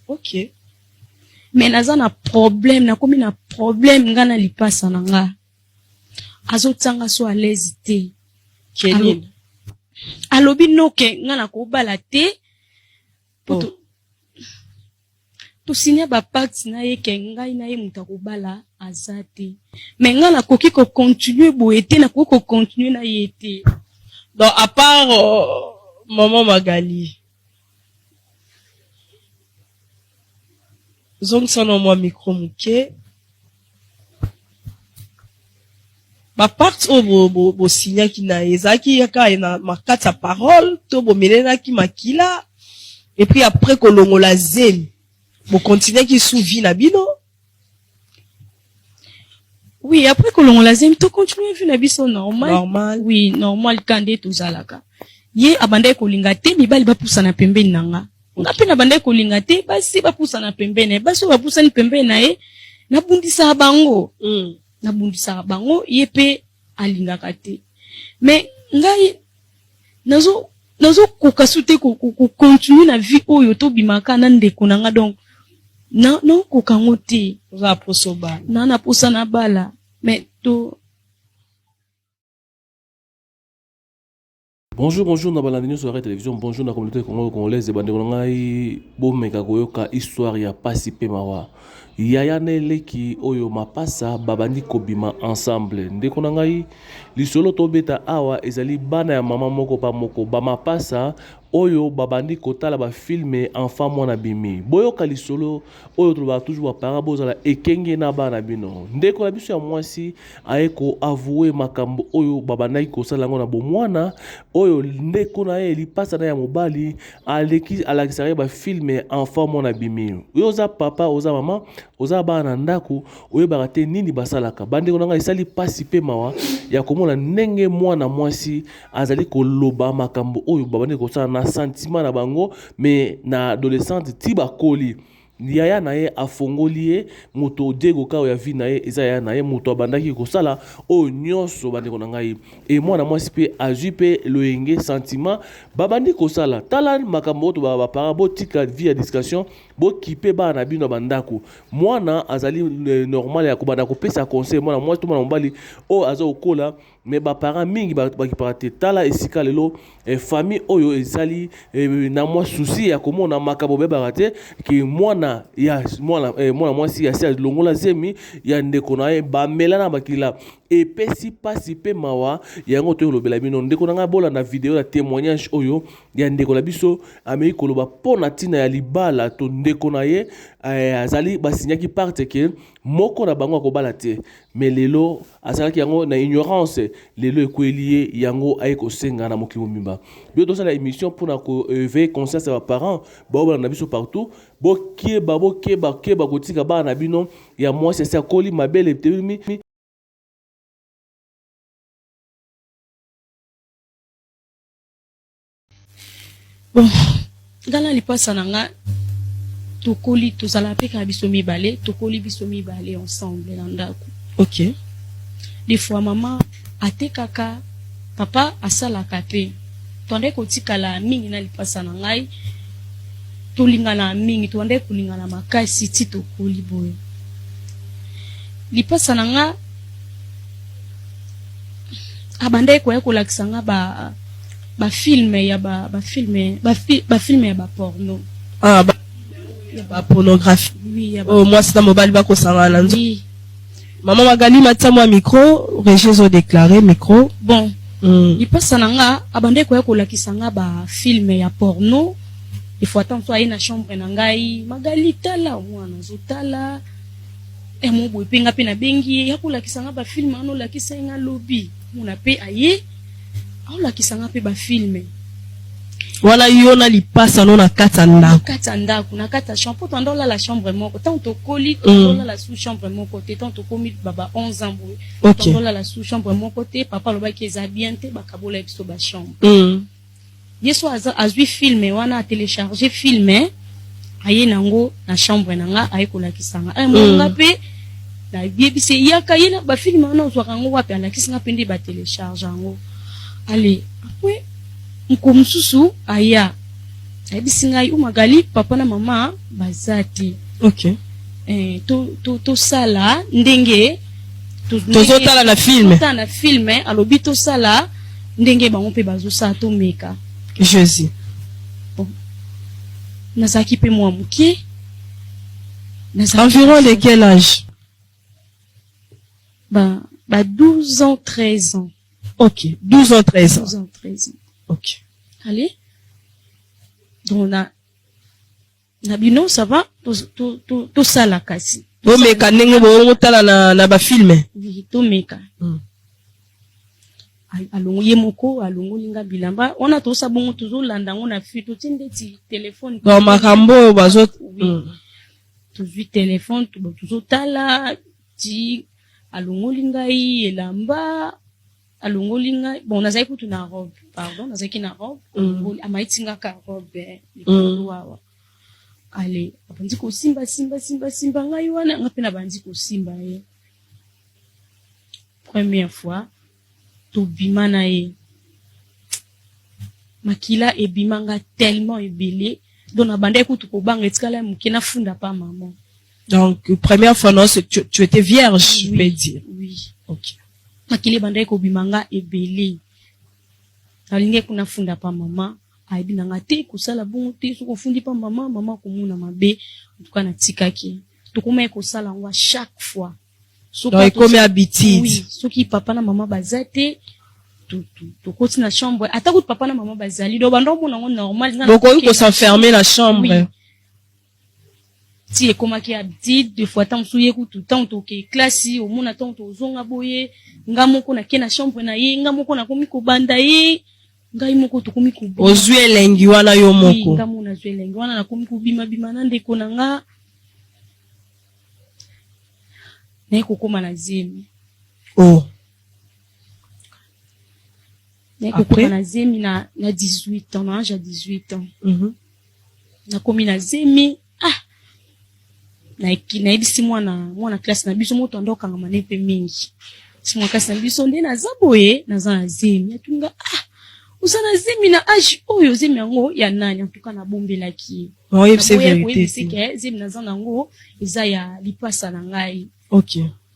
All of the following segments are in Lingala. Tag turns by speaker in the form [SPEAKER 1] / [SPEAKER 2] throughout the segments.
[SPEAKER 1] Ok.
[SPEAKER 2] Mais naza na problème, nakomi na problème nga na lipasa na nga. Azotia nga so à l'aise te.
[SPEAKER 1] Kenini?
[SPEAKER 2] Alobi noke nga nakobala te. Po
[SPEAKER 1] Oh.
[SPEAKER 2] tosinya ba pacte na ye ke ngai na ye moto akobala aza te. Mais nga nakoki ko continuer boye te, nakoki ko continuer na ye te.
[SPEAKER 1] Donc à part maman Magali, zongisa na mwa micro moke. Ba pacte oyo bosignaki na ye ezalaki kaka na makati ya parole to bomelelaki makila, et puis après kolongola zemi bokontinuaki sous vie na bino?
[SPEAKER 2] Oui, après kolongola zemi to continue vie na biso normal.
[SPEAKER 1] Normal.
[SPEAKER 2] Oui, normal ka nde tozalaka. Ye abandaki kolinga te mibali bapusana pembeni na nga. Nga mpe nabandaki kolinga te basi bapusana pembeni na ye. Basi oyo bapusani pembeni na ye, nabundisaka bango. Nabundisaka bango, ye mpe alingaka te. Mais ngai nazokoka su te ko continuer na vie oyo tobimaka na ndeko na nga, donc nakoka yango te.
[SPEAKER 1] Oza na posa obala?
[SPEAKER 2] Na na posa na bala, mais to
[SPEAKER 3] Bonjour, bonjour na balandi nyonso ya télévision, bonjour na communauté congo congolaise. Bandeko na ngai, bomeka koyoka histoire ya pasi pe mawa. Yaya na eleki oyo mapasa babandi kobima ensemble. Ndeko na ngai, lisolo tobeta awa ezali bana ya mama moko pa moko ba mapasa oyo babandi kotala ba filme enfant mwana bimi. Boyoka lisolo oyo, tolobaka toujours ba parents bozala ekenge na bana bino. Ndeko na biso ya mwasi aye ko avouer makambo oyo babandaki kosala yango na bomwana, oyo ndeko na ye lipasa na ya mobali aleki alakisaka ye ba filme enfant mwana bimi. Yo oza papa, oza mama, oza bana na ndako, oyebaka te nini basalaka. Bandeko na ngai, esali pasi pe mawa ya komona ndenge mwana mwasi azali koloba makambo oyo babandaki kosala na sentiment na bango, mais na adolescente ti bakoli. Yaya na ye afongoli ye moto Diego Kao ya vie na ye, eza yaya na ye moto abandaki kosala oyo nyonso. Bandeko na ngai, e mwana mwasi mpe azwi mpe loyenge sentiment babandi kosala. Tala makambo oyo tobaka ba parents, botika vie ya discussion, bokipe bana na bino ya bandako. Mwana azali normal ya kobanda kopesa conseil, mwana mwasi to mwana mobali oyo aza kokola, mais ba parents mingi bakipaka te. Tala esika lelo famille oyo ezali na mwa souci ya komona makambo bayebaka te ke mwana ya mwana, mwana mwasi asi alongola zemi ya ndeko na ye, bamela na makila. Epesi pasi pe mawa, yango toyolobela bino. Ndeko na ngai, bolanda video ya témoignage oyo ya ndeko na biso ameki koloba mpo na ntina ya libala to ndeko na ye azali basignaki pacte ke moko na bango akobala te, mais lelo asalaki yango na ignorance, lelo ekweli ye, yango aye kosenga na mokili mobimba. Biso tosala émission mpona koéveiller conscience ya baparents baobala na biso partout. Bokeba, bokeba, keba kotika bana na bino ya mwasi asi akoli mabele etelemi.
[SPEAKER 2] Bon, nga na lipasa na nga tokoli, tozala mpe kaka biso mibale, tokoli biso mibale ensemble na ndako. Des fois mama atekaka, papa asalaka te, tobandaki kotikala mingi na lipasa na ngai, tolingana mingi, tobandaki kolingana makasi ti tokoli boye. Lipasa na nga abandaki koya kolakisa nga ba filme ya ba filme ya ba porno.
[SPEAKER 1] Ah, ba pornographie.
[SPEAKER 2] Oui, ya ba
[SPEAKER 1] oyo mwasi na mobali bakosangana na nzoto.
[SPEAKER 2] Oui.
[SPEAKER 1] Mama Magali, matia mwa micro, régie ezodeklare micro.
[SPEAKER 2] Bon, lipasa na nga abandaki koya kolakisa nga ba filme ya porno. Il faut attendre so aye na chambre na ngai: "Magali, tala." Mwana azotala mo boye mpe nga mpe nabengi ye ya kolakisa nga ba filme wana. Olakisa ye nga lobi, mona mpe aye aolakisa nga mpe ba filme.
[SPEAKER 1] Wana yo na lipasa no na kati ya
[SPEAKER 2] na
[SPEAKER 1] ndako?
[SPEAKER 2] Kati ya ndako, na kati ya chambre, po tanda olala chambre moko. Ntango tokoli, tolala sous chambre moko te. Ntango tokomi baba 11 ans boye, tanda olala sous chambre moko te. Papa alobaki eza bien te, bakabola biso ba chambre. Ye so azwi filme wana, atelecharge filme, aye nango na chambre na nga, aye kolakisa nga. Nga mpe nayebisi ye: "Yaka ye na ba filme wana, ozwaka yango wapi?" Alakisi nga mpe nde batelecharge yango. Ale après, moko mosusu aya. Ayebisi ngai o Magali, papa na mama baza te. Eh, tosala ndenge
[SPEAKER 1] tozotala na film.
[SPEAKER 2] Tozotala na film, alobi tosala ndenge bango mpe bazosala, tomeka.
[SPEAKER 1] Jésus.
[SPEAKER 2] Bon, nazalaki mpe mwa moke.
[SPEAKER 1] Environ de quel âge?
[SPEAKER 2] Ba 12 ans, 13 ans.
[SPEAKER 1] Ok, 12 ans, 13 ans.
[SPEAKER 2] 12 ans, 13 ans.
[SPEAKER 1] Ok.
[SPEAKER 2] Allez, donc na bino, ça va, tosala kasi.
[SPEAKER 1] Tomeka ndenge boongotala na bafilm.
[SPEAKER 2] Oui, tomeka. Alongo ye moko, alongoli nga bilamba wana, tosa bongo, tozolanda yango na fi, totie ndeti telefone.
[SPEAKER 1] Donc makambo oyo bazo
[SPEAKER 2] Oui. Tozwi telefone, tozotala ti alongoli ngai elamba, alongoli ngai. Bon, nazalaki kutu na robe, pardon, nazalaki na robe. Amaiti nga ka robe likolo awa. Ale, abandi kosimba, simba, simba, simba ngai wana, nga mpe nabandi kosimba ye. Première fois tobima na ye, makila ebimanga tellement ebele, donc nabandaki kutu kobanga, etikala ya moke nafunda pa mama.
[SPEAKER 1] Donc première fois, non, tu étais vierge, je
[SPEAKER 2] Oui.
[SPEAKER 1] peux dire?
[SPEAKER 2] Oui.
[SPEAKER 1] Ok.
[SPEAKER 2] Makila ebandaki kobima nga ebele, nalingi kuna funda pa mama, ayebi na nga te kosala bongo te, soki ofundi pa mama, mama akomona mabe. En tout cas, natikaki, tokomaki kosala yango à chaque fois.
[SPEAKER 1] Donc ekomi habitude.
[SPEAKER 2] Oui, soki papa na mama baza te, tokoti na chambre, ata kutu papa na mama bazali, donc banda omona yango normal. Nga
[SPEAKER 1] bokoki
[SPEAKER 2] nakokenda.
[SPEAKER 1] Kos'enfermer na chambre.
[SPEAKER 2] Oui. Ti ekomaki habitude, des fois ntango mosusu ye kutu, ntango toke classe, omona ntango tozonga boye, nga moko nake na chambre na ye, nga moko nakomi kobanda ye, ngai moko tokomi kobima.
[SPEAKER 1] Ozwi elengi wana yo
[SPEAKER 2] Oui,
[SPEAKER 1] moko.
[SPEAKER 2] Nga moko nazwi elengi wana, nakomi kobimabima na ndeko na nga, naye kokóma na zemi.
[SPEAKER 1] Oh.
[SPEAKER 2] Naye
[SPEAKER 1] Après?
[SPEAKER 2] kokóma na zemi na 18 ans, na âge ya 18 ans. Nakomi na zemi, ah, nayebisi mwana classe na biso, moto anda okangama ne mpe mingi, si mwana classe na biso nde naza boye, naza na zemi. Atunga: "Ah, oza na zemi na âge oyo, zemi yango ya nani?" En tout cas, nabombelaki ye.
[SPEAKER 1] Oyebisa
[SPEAKER 2] Naboya
[SPEAKER 1] vérité
[SPEAKER 2] koyebisa
[SPEAKER 1] te.
[SPEAKER 2] ke zemi naza nango eza ya lipasa na ngai.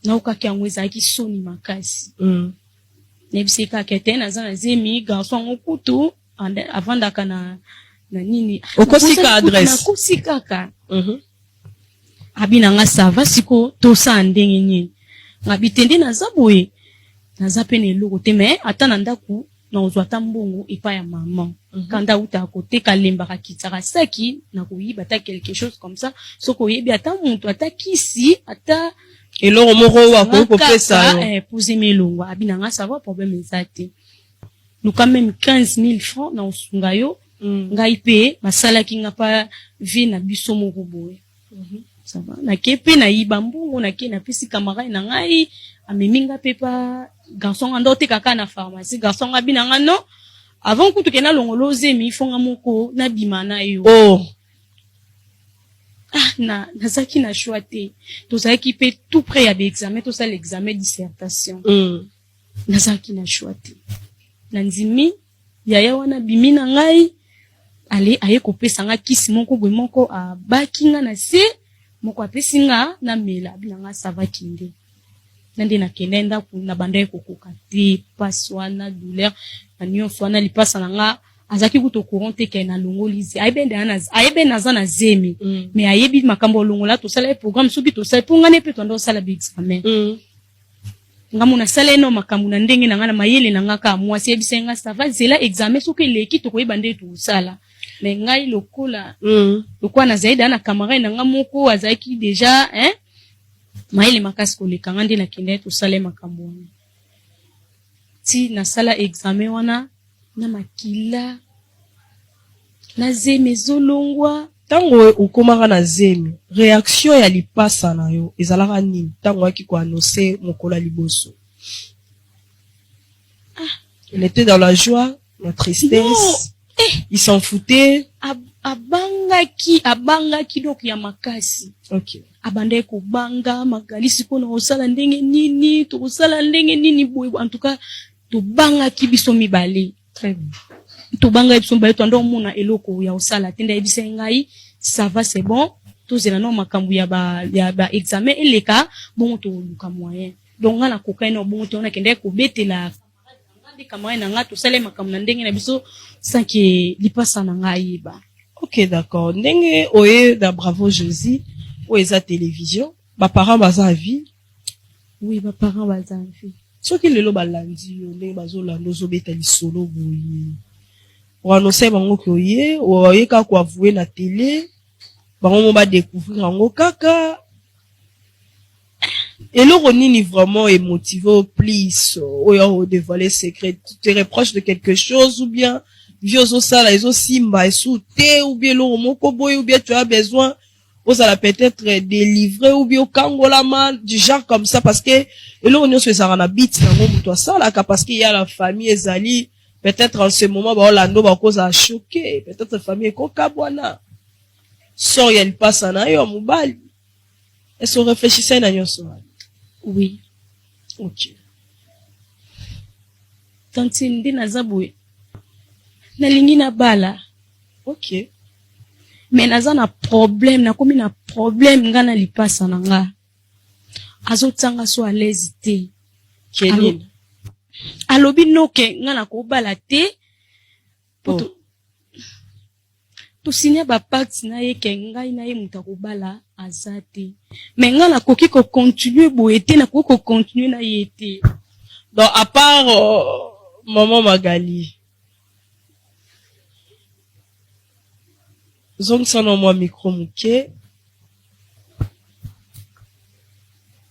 [SPEAKER 2] Naokaki yango, ezalaki soni makasi. Nayebisi ye kaka te naza na zemi, garçon yango kutu avandaka na nini.
[SPEAKER 1] Okosika adresse.
[SPEAKER 2] Nakosi kaka. Abi na nga: "Ça va, siko tosala ndenge nini?" Ngabi te, nde naza boye, naza mpe na eloko te, mais ata na ndako nakozwa ata mbongo epai ya mama. Kanda autaka koteka, alembaka, akitaka saki na koyiba ata quelque chose comme ça, soki oyebi ata moto, ata kisi, ata
[SPEAKER 1] eloko moko oyo akoki kopesa yo.
[SPEAKER 2] Eh, posema elongwa. Abi na nga: "Ça va, problème eza te, luka même 15 000 francs na osunga yo." Ngai mpe basalaki nga pa vie na biso moko boye. Ça va, nake mpe nayiba mbongo, nake napesi camarade na ngai, amemi nga mpe pa garçon nga nde oteka kaka na pharmacie. Garçon nga abi na nga: "Non, avant kutu ke nalongola ozemi, fo nga moko nabima na yo."
[SPEAKER 1] Oh.
[SPEAKER 2] Ah, na nazalaki na choix te, tozalaki mpe tout près ya baexamen, tosala examen dissertation. Nazalaki na choix te, nandimi. Yaya wana abimi na ngai, ale aye kopesa nga kisi moko boye, moko abaki nga na se, moko apesi nga namela. Abi na nga: "Ça va, kende." Na nde nakende ndako, na banda ye kokoka te, pasi wana, douleur na nyonso wana. Lipasa na nga azalaki kutu courant te ke nalongoli ze, ayebi naza na zemi. Mais ayebi makambo olongola, tosala ye programme, soki tosali mpo ngai ne mpe toanda osala baexamen. Nga mo nasala ye no makambo na ndenge na nga, na mayele na nga kaka mwasi. Yebisa ye nga: "Ça va, zela examen, soki eleki tokoyeba nde tokosala." Mais ngai lokola lokola nazali daa na camarade na nga moko azalaki déjà, hein, mayele makasi koleka nga, nde nakende ye, tosala ye makambo wana ti nasala examen wana na makila na zemi ezolongwa.
[SPEAKER 1] Ntango okomaka na zemi, réaction ya lipasa na yo ezalaka nini ntango oyaki koannoncer mokolo ya liboso? Il était dans la joie, la tristesse?
[SPEAKER 2] Non. Eh.
[SPEAKER 1] Il s'en foutait?
[SPEAKER 2] Abangaki, abangaki donc ya makasi. Abandaki kobanga: "Magali, sikoyo na kosala ndenge nini? Tokosala ndenge nini boye?" En tout cas, tobangaki biso mibale.
[SPEAKER 1] Très bien.
[SPEAKER 2] Tobanga biso mibale, toanda omona eloko ya kosala te. Nde ayebisaki ngai: "Ça va, c'est bon, tozela nao makambo ya ba examen eleka, bongo toluka moyen." Donc ngai nakokaki na bongo te. Wana nakendaki kobetela nde camarade na ngai, tosala makambo na ndenge na biso sans que lipasa na ngai ayeba.
[SPEAKER 1] Ok, d'accord. Ndenge oye na Bravo Jésus, oyo eza télévision, baparent baza à vie?
[SPEAKER 2] Oui, baparent baza en vie.
[SPEAKER 1] Soki lelo balandi yo, ndenge bazolanda, ozobeta lisolo boye, oannonce bango ke oye, oye kaka koavouer na télé, bango mo badécouvrir yango kaka? Eloko nini vraiment emotive plus oyo odévoiler secret? Tu te reproches de quelque chose, ou bien vie ozosala ezosimba esu te, ou bien eloko moko boye, ou bien tu as besoin ozala peut-être délivré, ou bien okangolama, du genre comme ça? Parce que eloko nyonso ezalaka na but nango moto asalaka, parce que ya la famille ezali peut-être en ce moment baolanda, bakozala choqué, peut-être famille ekokabwana, sort ya lipasa na yo ya mobali. Est-ce oréfléchissait na nyonso wana?
[SPEAKER 2] Oui.
[SPEAKER 1] Ok.
[SPEAKER 2] Tantine, nde naza boye, nalingi nabala. Mais naza na problème, nakomi na problème nga na lipasa na nga, azotianga so à l'aise te.
[SPEAKER 1] Kenini?
[SPEAKER 2] Alobi noke nga nakobala te po
[SPEAKER 1] Oh.
[SPEAKER 2] tosinya bapacte na ye ke ngai na ye moto akobala aza te. Mais nga nakoki kocontinuer boye te, nakoki kocontinuer na ye te.
[SPEAKER 1] Donc à part maman Magali, zongisa na mwa micro moke.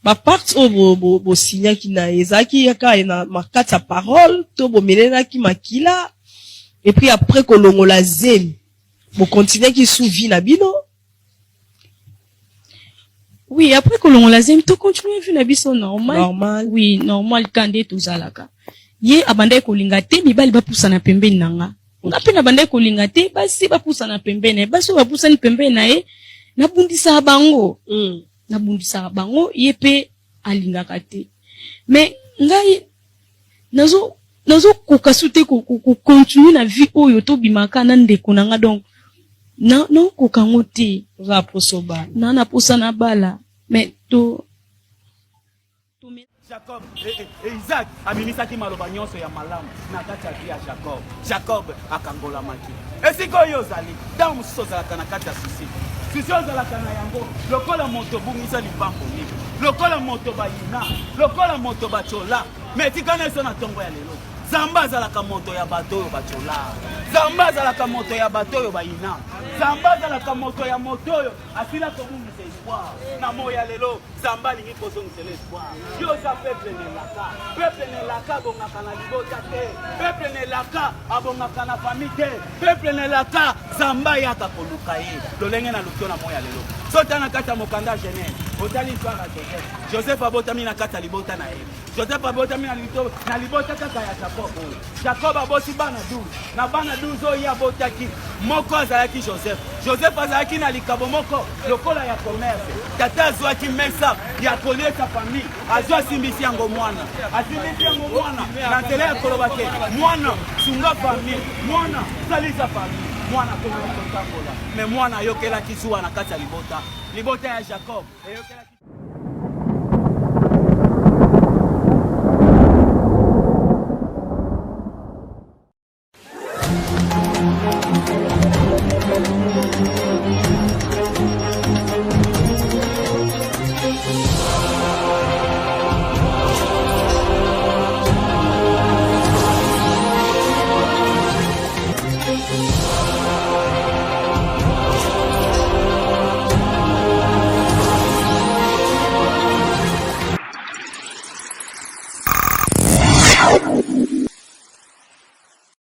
[SPEAKER 1] Bapacte oyo bosignaki na ye ezalaki kaka na makati ya parole, to bomelelaki makila? Et puis après kolongola zemi, bokontinuaki su vie na bino?
[SPEAKER 2] Oui, après kolongola zemi, tocontinue vie na biso normal.
[SPEAKER 1] Normal.
[SPEAKER 2] Oui, normal, ka nde tozalaka. Ye abandaki kolinga te mibali bapusana pembeni na nga, nga mpe nabandaki kolinga te basi bapusana pembeni na ye. Basi oyo bapusani pembeni na ye, nabundisaka bango. Nabundisaka bango, ye mpe alingaka te. Mais ngai nazokoka su te kocontinuer na vie oyo tobimaka na ndeko na nga. Donc naokoka yango te.
[SPEAKER 1] Oza na poso bana?
[SPEAKER 2] Na posa na bala, mais to
[SPEAKER 4] Jacob et Isaac abimisaki maloba nyonso ya malamu na kati ya vie ya Jacob. Jacob akangolamaki. Esika oyo ozali, ntango mosusu ozalaka na kati ya souci, souci ozalaka na yango lokola moto obungisa lipamboli, lokola moto bayina, lokola moto batyola. Mais tika na biso na ntongo ya lelo, Nzambe azalaka moto ya bato oyo batyola, Nzambe azalaka moto ya bato oyo bayina, Nzambe azalaka moto ya moto oyo asila kobungisa espoir. Na moi ya lelo, Nzambe alingi kozongisela espoir. Yo oza peuple na elaka. Peuple na elaka abongaka na libota te, peuple na elaka abongaka na famille te. Peuple na elaka, Nzambe ayaka koluka ye lolenge na luki yo na moi ya lelo. So ota na kati ya mokanda Genèse, otali histoire ya Joseph. Joseph abotami na kati ya libota na ye. Joseph abotami na libota kaka ya Jacob oyo. Jacob aboti bana 12. Na bana 12 oyo ye abotaki, moko azalaki Joseph. Joseph azalaki na likabo moko lokola ya commerce. Tata azwaki mesa ya koliesa famille, azwi asimbisi yango mwana, asimbisi yango mwana na nzela ya koloba ke mwana sunga famille, mwana salisa famille. Mwana akomaki kotambola, mais mwana ayokelaki zuwa na kati ya libota. Libota ya Jacob eyokelaki.